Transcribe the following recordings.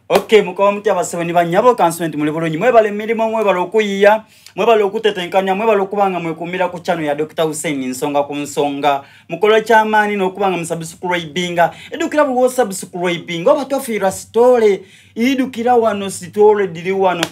Okay, mukoba mutya abasebo ni banyabo kansume nti muli bulungi. Mwebale emirimu, mwebale okuyiya, mwebale okutetenkanya, mwebale okuba nga mwekuumira ku channel ya Dr. Hussein Nsonga ku Nsonga. Mukola kyamaani n'okuba nga musubscribinga. Edukira buli wosubscribinga oba tofiirwa sitole. Idukira wano sitole diri wano.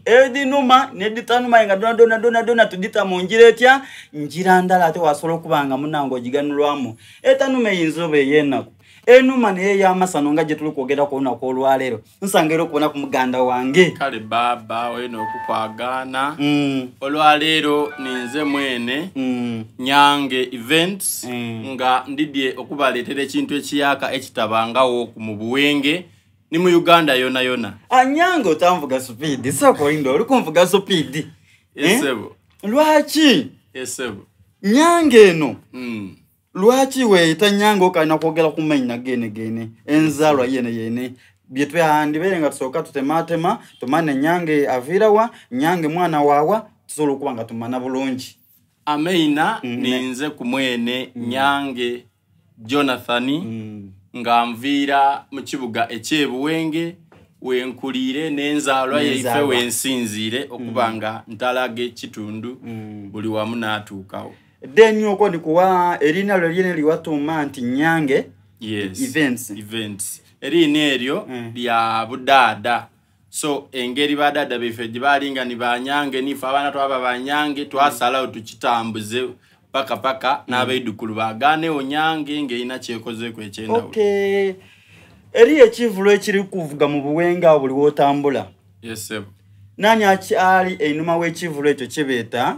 Edinuma n'editanuma nga dona dona dona dona tudita mu njira etya? Njira ndala ate wasobola okuba nga munange ogiganulwamu. Etanuma eyinza oba ey'enaku. Enuma naye ey'amasano nga gye tuli kwogera ku lunaku olwaleero. Nsanga era okubona ku muganda wange. Kale baaba wena okukwagaana. Olwaleero ninze mwene Nyange Events nga ndidye okubaleetera ekintu ekiyaka ekitabangawo mu Buwenge ni mu Uganda yona yona. Anyange otanvuga supiidi, sooka olinde oli kunvuga supiidi. Esebo. Lwaki? Esebo. Nyange eno. Lwaki weeyita Nyange okalina kwogera ku mannya gene gene enzaalwa yene yene bye twandibere nga tusooka tutematema tumane Nyange aviirawa, Nyange mwana waawa, tusobola okuba nga tumana bulungi. Ameina ninze ku mwene Nyange Jonathan nga nviira mu kibuga eky'Ebuwenge wenkuliire n'enzaalwa yaife wensinziire okuba nga ntalaga ekitundu buli wamu n'atuukawo. Then okwo ndikuwa erina lyo lyene liwatuuma nti Nyange. Yes. Events. Events. Erina eryo lya budaada. So engeri badaada baife gye baali nga ni banyange nife abaana twaba banyange twasalawo tukitambuze paka paka n'abaidukulu bagaanewo Nyange ng'erina kyekozeeku eky'endawulo. Okay. Eriyo ekivulu ekiri kuvuga mu Buwenge awo buli w'otambula. Yes, sir. Nani ali einuma w'ekivulu ekyo kyebeeta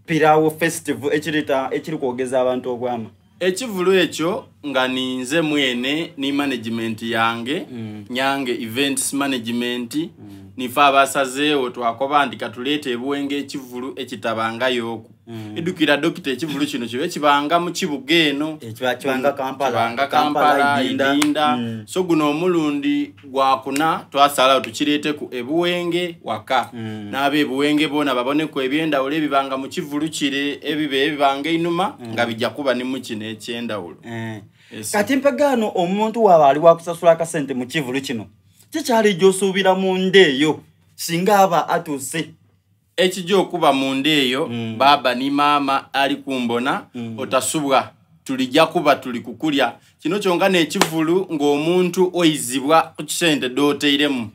Pirawo Festival ekirita ekiri kwogeza abantu obwama? Ekivulu ekyo nga ninze mwene ni management yange Nyange Events Management nife abasazeewo twakoba nti katuleete Ebuwenge ekivulu ekitabangayoku. Idukira dokita ekivulu kino kibe kibanga mu kibuga eno. Kibanga Kampala. Kibanga Kampala, Idinda. So guno omulundi gwakuna twasalawo tukireeteku Ebuwenge waka. N'abeebuwenge boona baboneku ebyendawulo ebibanga mu kivulu kire ebibe ebibanga einuma nga bijja kuba ni mu kino ekyendawulo. Yes. Kati mpagaano omuntu waaba ali wakusasula akasente mu kivulu kino kikyali gy'osuubira munda eyo singa aba atuuse? Ekijja okuba munda eyo baaba ni maama ali kumbona otasubwa tulijja kuba tuli kukulya kino kyonka n'ekivulu ng'omuntu oizibwa ku kisente d'oteiremu.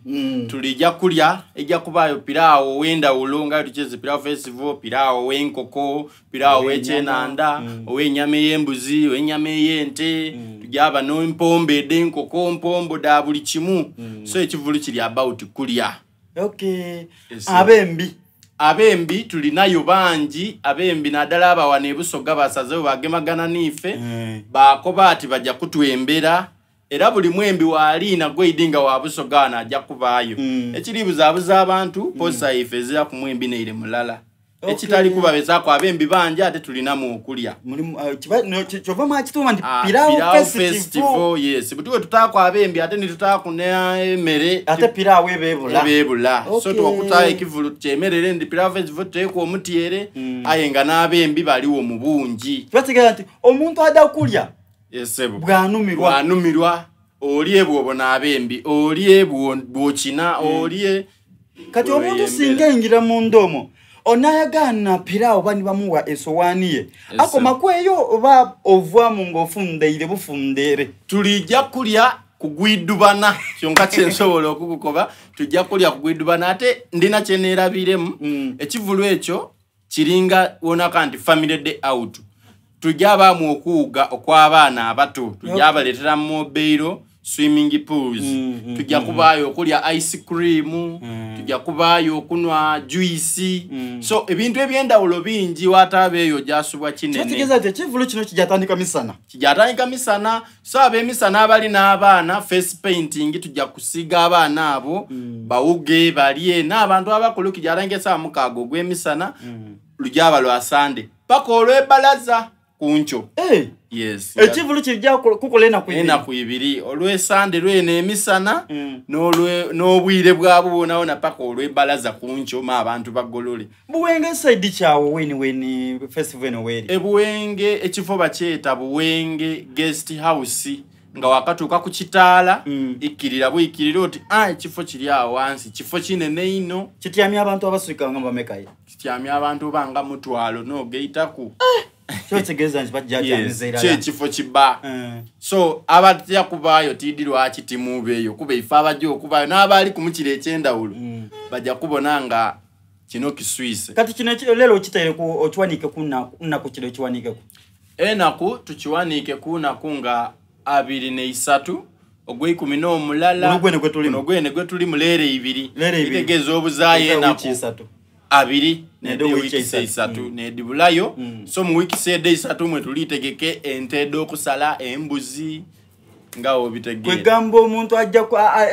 Tulijja kulya, ejja kubaayo piraawo ow'endawulo nga tukyeze Pirawo Festival, piraawo ow'enkoko, piraawo ow'ekyenanda, ow'ennyama ey'embuzi, ow'ennyama ey'ente, tujaba n'empombo ed'enkoko, mpombo da buli kimu. So ekivulu kiri about kulya. Okay. Yes, abembi. Abembi tulinayo bangi, abembi naddala abawana ebusoga basazeewo bagemagana n'ife, bakoba ati bajja kutwembera era buli mwembi waaliina gweidi nga wa busoga wano ajja kubaayo. Ekiribuzaabuza abantu posa ife ezira ku mwembi neire mulala. Ekitali kubabezaako abembi bangi ate tulinamu okulya. Kyova mwakituuma nti Pirawo Pirawo Festival. Festival, yes. Bwe tuba tutaako abembi ate ne tutaako n'emmere, ate piraawo ebeebula. Ebeebula. So twakutaayo ekivulu kyemerere ndi Pirawo Festival tuteekwa omutyere, aye nga n'abembi baliwo mu bungi. Kiba nti omuntu adda kulya Yes, sebo. bw'anumirwa. Bw'anumirwa. Olye bw'obona abembi, olye bw'okina, olye Kati omuntu bw'oyembera. singa ayingira munda omwo onayagaana piraawo oba nibamuwa esowaani ye akoma kweyo oba ovaamu ng'ofundeire bufundeere? Tulijja kulya kugwidubana kyonka kyensobola okukukoba, tujja kulya kugwidubana ate ndina kyeneerabiremu. Ekivulu ekyo kiringa wonaka nti family day out, tujja abaamu okuwuga okw'abaana abato, tujja abaleetera mobile swimming pools, tujja kubaayo okulya ice cream, tujja kubaayo okunwa juice, so ebintu ebyendawulo bingi wataaba eyo gyasubwa kinene. Kitegeeza nti ekivulu kino kijatandika misana. Kijatandika misana, so ab'emisana abali n'abaana face painting tujja kusiiga abaana abo bawuge balye, n'abantu abakulu kijatandika essaawa 6 ogw'emisana, lujaba lwa Sande paka olw'ebbalaza ku nkyo. Yes. Ekivulu kijja kukola enaku ibiri. Enaku ibiri, olw'esande lweno emisana n'obwire bwabwo bwonawona paka olw'ebbalaza ku nkyo ma abantu bagolole. Buwenge side kyawo weni weni festival eno weeri? Ebuwenge ekifo bakyeta Buwenge Guest House. Nga wakatuuka ku kitaala, ikkirira bwikirira oti a ekifo kiri awo wansi, kifo kinene ino. Kityamya abantu abaswika nga bamekaye? Kityamya abantu banga 5,000 n'ogeitaku. Kyo kitegeeza nti bajja irala. Kyekifo kiba. So abatya kubaayo tidi lwaki timubeeyo, kuba ife abajja okubaayo n'abaali ku mukiro ekyendawulo bajja kubona nga kino kiswise. Kati kino leero okiteere ku okiwanike ku nnaku kiro okiwanikeku? Enaku tukiwanike ku naku nga 23 ogw'11. Guno gwene gwe tulimu. Guno gwene gwe tulimu leero 2. Leero 2. Kitegeeza obuzaayo enaku 2 nede wiiki 3 nedibulayo. So mu wiiki ede 3 mwe tulitegeke ente ed'okusala, embuzi nga obitegeera. Kwegamba omuntu ajja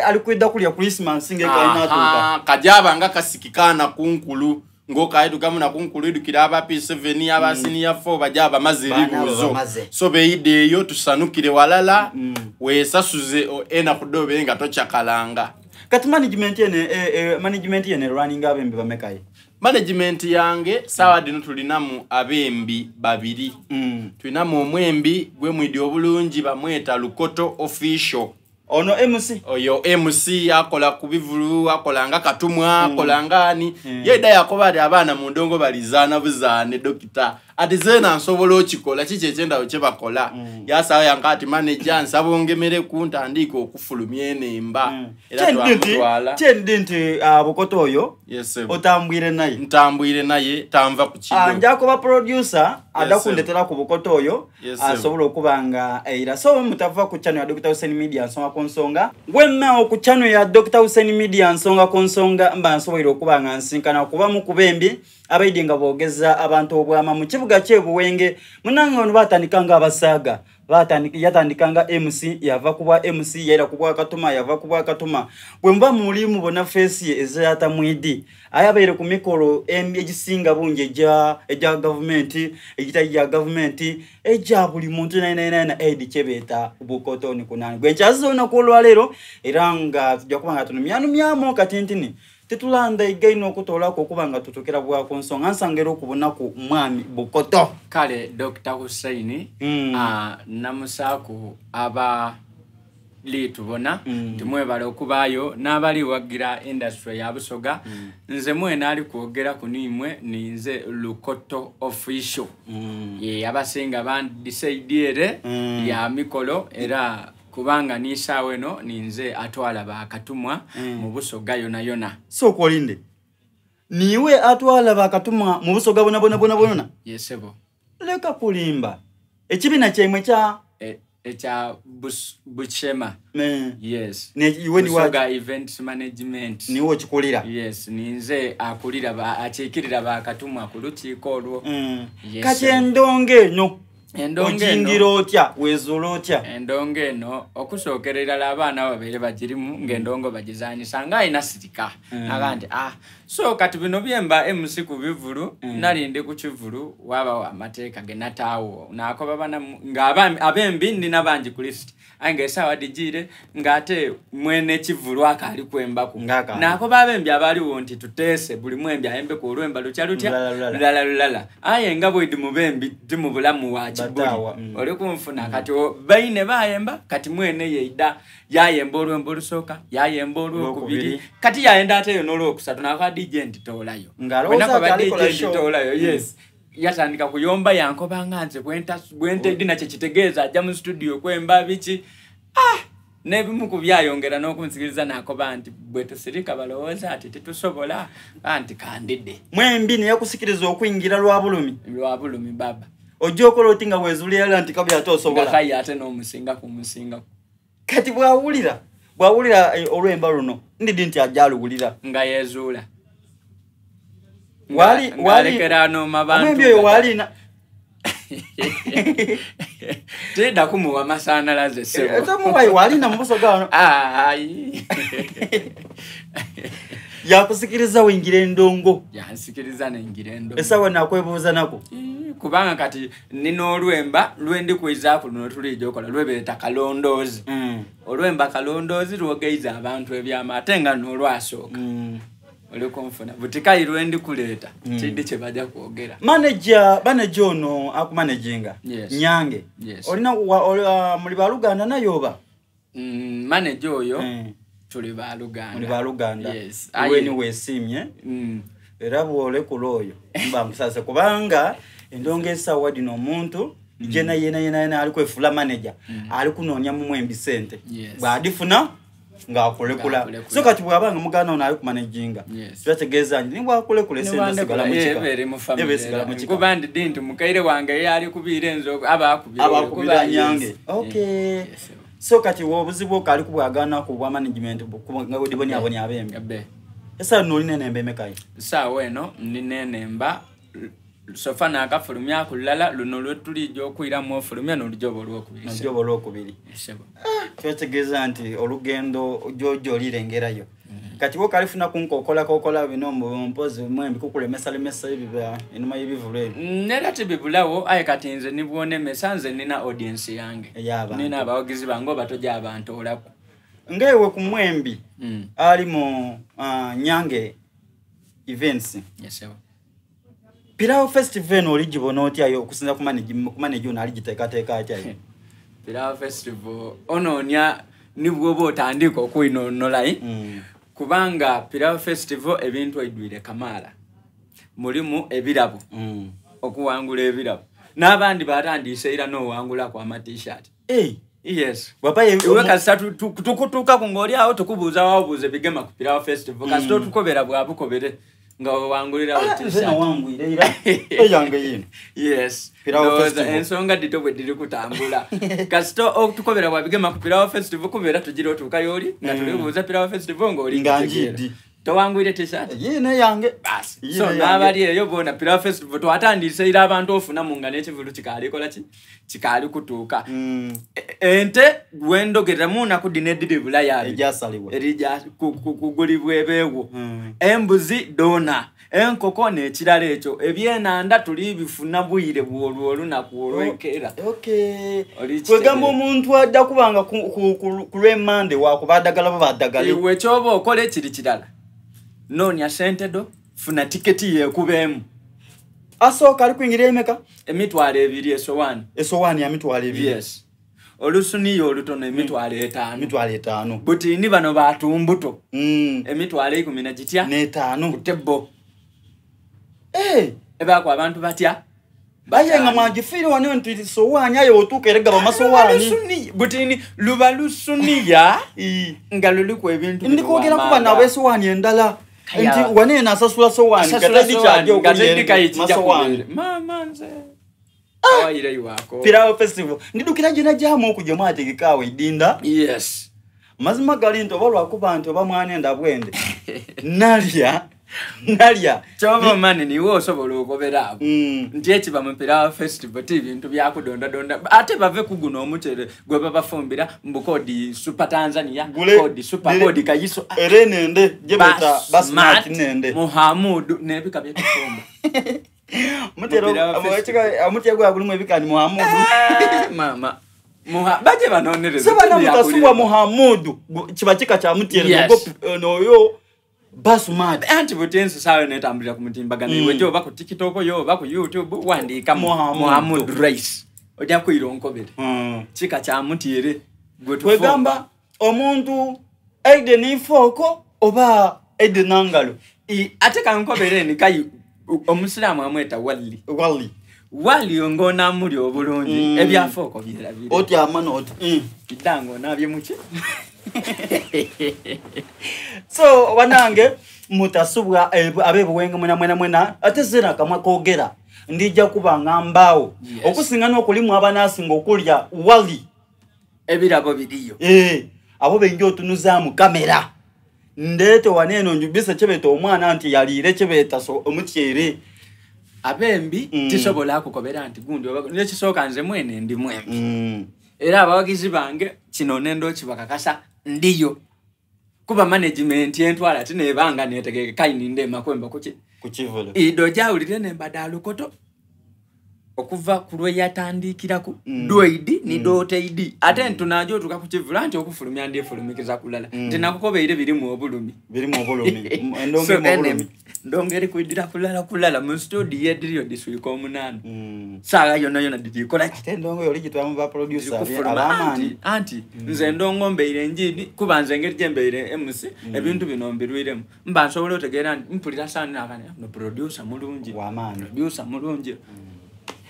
ali kwidda kulya Christmas ng'ekalinatuuka. Kajaba nga kasikikaana kunkulu ng'okayidukamu na kunkulu idukira aba P7 aba senior 4 bajja bamaze ebibuuzo. So beeyidde eyo tusanukire walala, weesasuze enaku ddo nga tokyakalanga. Kati management yene management yene running abembi bamekaye? Management yange sawa dino tulinamu abembi 2. Tulinamu omwembi gwe mwidi obulungi bamweta Lukoto Official. Ono MC? Oyo MC akola ku bivulu, akola nga katumwa, akola nga ani. Ye dda yakoba ati abaana mu ndongo balizaana buzaane dokita. Ati zeena nsobola okikola, kiki ekyendawo kye bakola. Yasawo yanka ati manager nsaba ongemereku ntandiike okufulumya enemba. Era twamutwala. Kyendi nti Bukoto oyo otambwire naye. Ntambwire naye tanva ku kido. Nja kuba producer ada kundetera ku Bukoto oyo asobola okuba nga era. So mutava ku channel ya Dr. Hussein Media nsonga ku nsonga. Wemma ku channel ya Dr. Hussein Media nsonga ku nsonga mba nsobola okuba nga nsinkana kuba mu kubembi abaidi nga boogeza abantu obwama mu kibuga kye Buwenge. Munange ono batandika nga abasaaga. Yatandika nga MC, yava ku bwa MC, yaira ku bwa Katuma, yava ku bwa Katuma. Bwe muba muli mubona face ye ezeyata mwidi. Ayabaire ku mikolo egisinga bungi egya gavumenti, egitali gya gavumenti, egya buli muntu naye naye naye na aid kyebeeta Bukoto ni kunani. Gwe nkyaziza olunaku olwaleero era nga tujja kuba nga tunumyanumyamu katintini. Tetulanda igaino okutoolako okuba nga tutukira bwa ku nsonga nsanga era okubonaku mwami Bukoto. Kale Dr. Hussein, namusaaku aba litubona timwebala okubaayo n'abali wagira industry ya Busoga. Nze mwena ali kwogera ku nimwe ninze Lukoto Official. Ye abasinga bandisaidiere ya mikolo era kubanga nisaawe eno ninze atwala bakatumwa mu Busoga yona yona. So kolinde niwe atwala bakatumwa mu Busoga bona bona bona bona? Yesebo. Leka kulimba. Ekibina kyemwe kya ekya Buchema. Yes. Ne iwe ni Busoga Events Management. Niwe okikulira? Yes, ninze akulira ba akyikirira bakatumwa ku lukiiko olwo. Yes. Kati endongo eno Endongo eno. Ojingira otya? Wezuula otya? Endongo eno okusookera irala abaana babeere bagirimu ng'endongo bagizanyisa nga alina sirika. Aga nti, so kati bino byemba MC ku bivulu, nali ndi ku kivulu, waabawo amateeka ge nataawo. Naakoba bana nga abembi nnina bangi ku list. Aye ng'essaawa digiire ng'ate mwene kivulu akaali kwembaku. Ng'akaali. Naakoba abembi abaaliwo nti tuteese buli mwembi ayembeku olwemba lutya lutya? Lulala, lulala. Lulala, lulala. Aye nga bwedi mu bembi ti mu bulamu wa kibuli. Bataawa, Oli kunfuna kati baine bayemba kati mwene yeida yayemba olwemba olusooka, yayemba olwokubiri. Olwokubiri. Kati yayenda ate yo n'olwokusatu nakoba DJ nti toolayo. Ng'alowooza Bwe nakoba ati alikola DJ nti show. toolayo, yes. Yatandika kuyomba yankoba nga nze bwentedina kye kitegeeza ajja mu studio kwemba biki. N'ebimu ku byayongera n'okunsikiriza n'akoba nti bwe tusirika balowooza ati tetusobola, anti kandidde. Mwembi ne yakusikiriza okuyingira lwa bulumi. Lwa bulumi baba. Ojja okola oti nga weezuulira nti kabi ate osobola. Nga kayi ate n'omusinga kumusinga. Kati bw'awulira olwemba luno, ndidi nti ajja aluwulira. Nga yeezuula. Wali, Nga alekera anooma bantu Omwembi oyo nga wali na- Tedda kumuwa masannyalaze ssebo. Tomuwayi, wali na mubuso gano. Ayi. Yakusikiriza wingira endongo. Yansikiriza nengira endongo. Esawa nakwebuuza nako. Kubanga kati nina olwemba lwendi kwizaaku luno tulijja okola lwebeeta kalondoozi. Olwemba kalondoozi lwogeiza abantu ebyama ate nga n'olwasooka. Oli kunfuna buti kayi lwendi kuleeta kidi kye bajja kwogera. Manager ono akumanaginga? Yes. Nyange? Yes. Olina muli baluganda naye oba? Manager oyo tuli baluganda. Muli baluganda? Yes. Iweni weesiimye. Era bwolekula oyo mba nkusase, kubanga endongo esaawa dino omuntu jena yena yena yena ali kwefula manager, ali kunoonya mumwembi sente. Bw'adifuna ng'akulekula. Ng'akulekula. So kati bw'abanga muganda ono ali kumanaginga, kibategeeza nti nibwakulekula esente sigala mu kika. Eba eri mu family. Eba esigala mu kika. Kuba ndidi nti mukaire wange ye ali kubiira enzo aba akubira. Abakubira Kuba- nyange. Yes. Okay. Yes. So kati obuzibu okali kubwagana ku bwa management nga budibonyabonya abembi? Ebe. Esa nolina enembe emekayo? Saawa eno nina enemba so far naakafulumya kulala luno lwetulijja okwiramu ofulumya n'olujoba olwokubiri. Nojoba olwokubiri. Sebo. Kyotegeeza nti olugendo jojo olirengerayo kati wo kalifuna kunkokola kokola bino mpozi mwembi kukulemesalemesa ebyo enuma y'ebivulu ebyo? Nera tibibulawo, aye kati nze nibwonemesa nze nina audience yange. Ey'abantu. Nina abawagizi bange oba tojja abantoolaku. Ngaewe ku mwembi ali mu Nyange Events, Yes, sebo. Pirawo Festival eno oligibona otyayo okusinza ku manage ono aligiteekateeka atyayo? Pirawo Festival onoonya nibwoba otandika okwinonolayi, kubanga Pirawo Festival ebintu eidwire kamaala, mulimu ebirabo, okuwangula ebirabo n'abandi batandise era n'owangulaku ama-T-shirt. Hey, Yes. bw'aba Iwe kasita tukutuukaku ng'oli awo tukubuuza wabuuza ebigema ku Pirawo Festival, kasita otukobera bwabukobere nga wewangulirawo Ah, nze T-shirt. nawangwire era eyange yino. Yes. Pirawo Ndowooza Festival. ensonga dito bwe diri kutambula kasita otukobera bwabigema ku Pirawo Festival, kubeera tugira otuukayo oli nga tulibuuza Pirawo Festival ng'oli Nga kitegeera. njidi. Towangwire T-shirt? Yiino eyange. Basi. Yiino So eyange. n'abali eyo bona, Pirawo Festival twatandise era abantu ofunamu nga n'ekivulu kikaali kola ki kikaali kutuuka. Ente wendogereramu naku dino ediri bulayabi Ejasalibwa. erija kugulibwa ebeewo, embuzi doona, enkoko n'ekirala ekyo ebyenanda tuli bifuna bwire bwolwo olunaku olwenkeera. Okay. Oli Kwegamba kitegeera. omuntu adda kubanga ku lw'emmande wakuba addagala bo baddagale. Iwe kyoba okola ekiri kirala, noonya sente do funa tiketi yekubeemu. Asooka ali kuyingira emeka? 20,000 esowaani. Esowaani ya 20,000? Yes, olusuniya olutono 50,000. 50,000. Butini bano batumbuto 100,000 na gitya? N'etaano. Kutebbo. Eh, ebaku abantu batya? Aye nga Bataano. mwagifiire wano nti sowaani, aye otuuka era gaba masowaani. Butini luba lusuniya nga luliku ebintu. Ndikwogera kuba nabo esowaani endala Kaya. nti wane eno asasula sowaani gatedi kyajja okulya masowaani. Mama nze awayire iwako. Pirawo Festival ndidukira gyena gyamu okujja mwategekaawo edinda. Yes. Mazima gali nti oba lwakuba nti oba mwana enda bwende nalya nalya. Kyova omani niwe osobola okobera abo nti ekiba mu Pirawo Festival ti bintu byakudondadonda, ate bave ku guno omucere gwe babafumbira mbu kodi Super Tanzania, kodi Super, kodi Kayiso. Era enende gyebeta basmati nende. Muhamudu n'ebika byetufumba. Mutero Mu Pirawo Festival. omutya gwa gulimu ebika ni Muhamudu. Mama Muha baje banonereza. Sebana mutasubwa Muhamudu kiba kika kya mutyere. Yes. Noyo basmati. Anti butensi saawe netambulira ku mutimbagano, iwe gyoba ku TikTok yo oba ku YouTube wandiika Muhamudu. Muhamudu rice ojja kwira onkobere kika kya mutyere gwe tufumba. Kwegamba omuntu aide n'ifooko oba aide nangalo. Ate kankobere ni kayi omusiraamu amweta walli. Wali. Wali ng'onaamulya obulungi, ebyafooko byerabire. Otyama noti. Idda ng'onaabye muki. So banange mutasubwa abebuwenge mwena mwena mwena, ate zena akamwa kogera ndijja kuba nga mbaawo. Yes. Okusinga n'okulimu abanaasinga okulya wali. Ebirabo biriyo. Eh, abo benja otunuzaamu kamera ndeete wano eno njubise kyebeeta omwana nti yaliire kyebeeta so omutyere. Abembi tisobola kukobera nti gundi oba nekisooka nze mwene ndi mwembi, era abawagizi bange kino nendo kibakakasa ndiyo kuba management entwala tinebanga netegeke kaini ndema kwemba kuki Ku kivulu. Ido jawulire nembada alukoto. Okuva ku lwe yatandikiraku dwaidi ni doteidi, ate ntunaja otuuka ku kivula nti okufulumya ndifulumikiza kulala nti nakukobeire birimu obulumi. Birimu obulumi. Endongo So, erimu obulumi. Ndongo eri kwidira kulala kulala mu studio ediriyo diswika 8, saawa yona yona didikola ki? Ate endongo yoli gitwamu ba producer Kufuluma. ab'amaani. Anti nze endongo mbeire njidi, kuba nze engeri gyembeire MC, ebintu bino mbirwiremu, mba nsobola otegeera nti mpulira saani nakane no producer mulungi. W'amaani. Producer mulungi.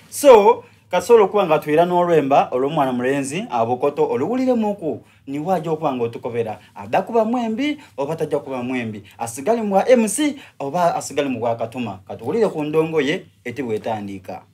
So kasobola okuba nga twira n'olwemba olw'omwana mulenzi abukoto oluwuliremuku, niwe ajja okuba nga otukobera adda kuba mwembi oba tajja kuba mwembi, asigale mu bwa MC oba asigale mu bwa katuma. Katuwulire ku ndongo ye eti bwetandika.